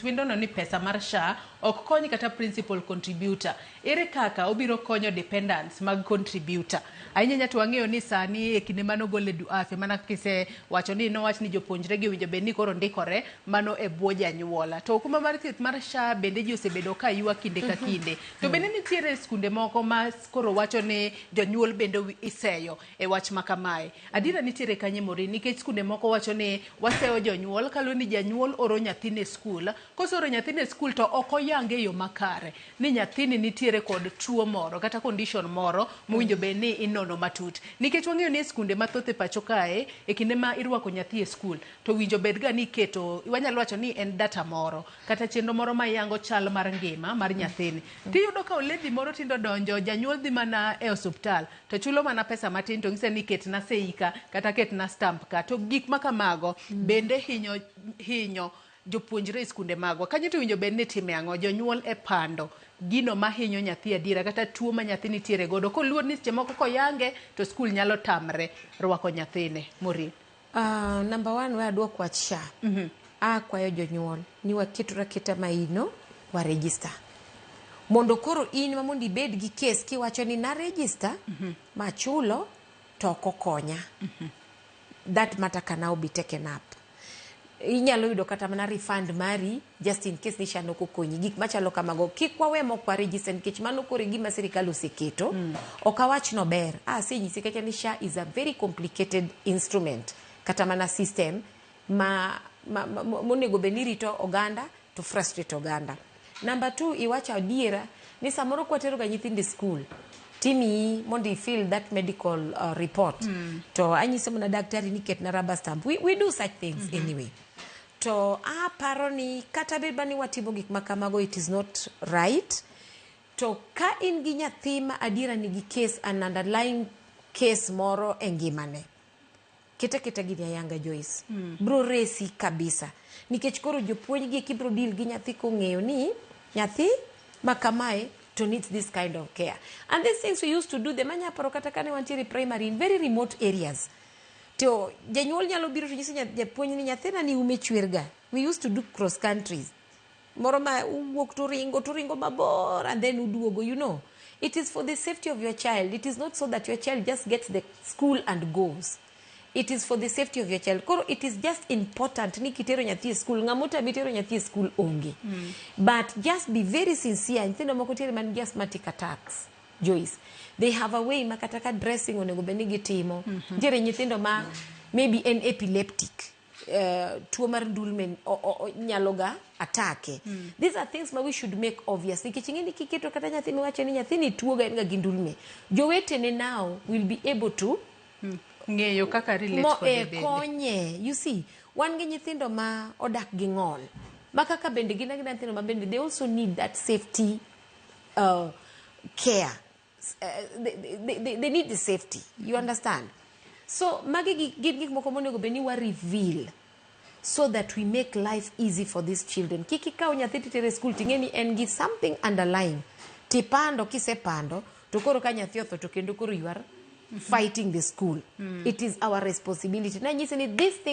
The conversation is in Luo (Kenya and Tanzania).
Windono ni pesa mar SHA ok kony kata principal contributor. Ere kaka obiro konyo dependents mag contributor? Ahinya ahinya to wang'eyo ni sani e kinde mane ogol Edu Afya, mana kaka isewacho ni nowach ni jopuonjre gi owinjo bed ni koro ndikore mano e bwo janyuola. To okumba mar thieth mar SHA bende ji osebedo ka ywak kinde ka kinde. To bende nitiere skunde moko ma koro wacho ni jonyuol bende iseyo e wach ma kamae. Adiera nitiere kanye, Maureen? Nikech skunde moko wacho ni waseyo jonyuol kaluwore ni janyuol oro nyathine e skul. Koseoro nyathine e skul to ok oyange e yo makare ni nyathini nitiere kod tuo moro kata condition moro mowinjo bed ni inono matut. Nikech wang'eyo ni e skunde mathoth e pacho kae, e kinde ma irwako nyathi e skul to winjo bed ga ni iketo, wanyalo wacho ni en data moro kata chenro moro ma yango chal mar ngima mar nyathini. Tiyudo ka oledhi moro tindo donjo, janyuol dhi mana e osuptal to chulo mana pesa matin to ng'ise ni ketna sei ka kata ketna stamp ka. To gik ma kamago bende hinyo jopuonjre e skunde magwa. Kanyo to winjo bed ni itime ang'o? Jonyuol e pando gino mahinyo nyathi adiera kata tuo ma nyathi nitiere godo, koluor ni seche moko koyange to skul nyalo tamre rwako nyathine. Maureen. Number one, we aduok wach SHA. Akwayo jonyuol ni waketora aketa maino wa register. Mondo koro in ma mondo ibed gi case kiwacho ni na register machulo to ok okonya. That matter can now be taken up. Inyalo yudo kata mana refund mari just in case ni SHA nok okonyi. Gik machalo kamago kik wawe mok wa register, nikech mano koro e gima sirikal oseketo. Ok awach nober. Asenyisi kacha ni SHA is a very complicated instrument kata mana system ma monego bed ni rito oganda to frustrate oganda. Number two, iwacho adiera ni samoro kwatero ga nyithindo e school timiyi mondo i fill that medical report to anyiso mana daktari ni ketna rubber stamp. We do such things anyway. To aparo ni kata bed ni watimo gik ma kamago, it is not right. To ka in gi nyathi ma adiera nigi case, an underlying case moro e ngimane, keta keta gini ayanga, Joyce, bro resi kabisa, nikech koro jopuonj gi kibro deal gi nyathi kong'eyo ni nyathi ma kamae to needs this kind of care. And these things we used to do them. Anya paro kata kane wantiere primary in very remote areas, to janyuol nyalo biro to nyiso japuonj ni nyathina ni ume chwer ga. We used to do cross countries moro ma uwuok to ringo mabor and then uduogo. It is for the safety of your child. It is not so that your child just gets the school and goes. It is for the safety of your child. Koro it is just important ni kitero nyathi e school, ng'ama otami tero nyathi e school onge, but just be very sincere. Nyithindo moko tiere man gi asthmatic attacks, Joyce. They have a way ma kata ka dressing onego bed ni gitimo. Nitiere nyithindo ma maybe en epileptic, tuo mar ndulme nyalo ga atake. These are things ma we should make obvious, nikech ing'e ni kiketo kata nyathi miwacho ni nyathini tuo ga en ga gi ndulme, jowetene now will be able to ng'eyo kaka relate kode bende. Konye. You see, wan gi nyithindo ma odak gi ng'ol ma kaka bende gin agina nyithindo ma bende they also need that safety care. They need the safety, you understand? So magi gin gik moko monego bed ni wa reveal so that we make life easy for these children. Kik ikaw nyathi titere e school ting'e ni en gi something underlying tipando. Kisepando to koro ka nyathi otho to kendo koro you are fighting the school. It is our responsibility. Nanyisi ni this thing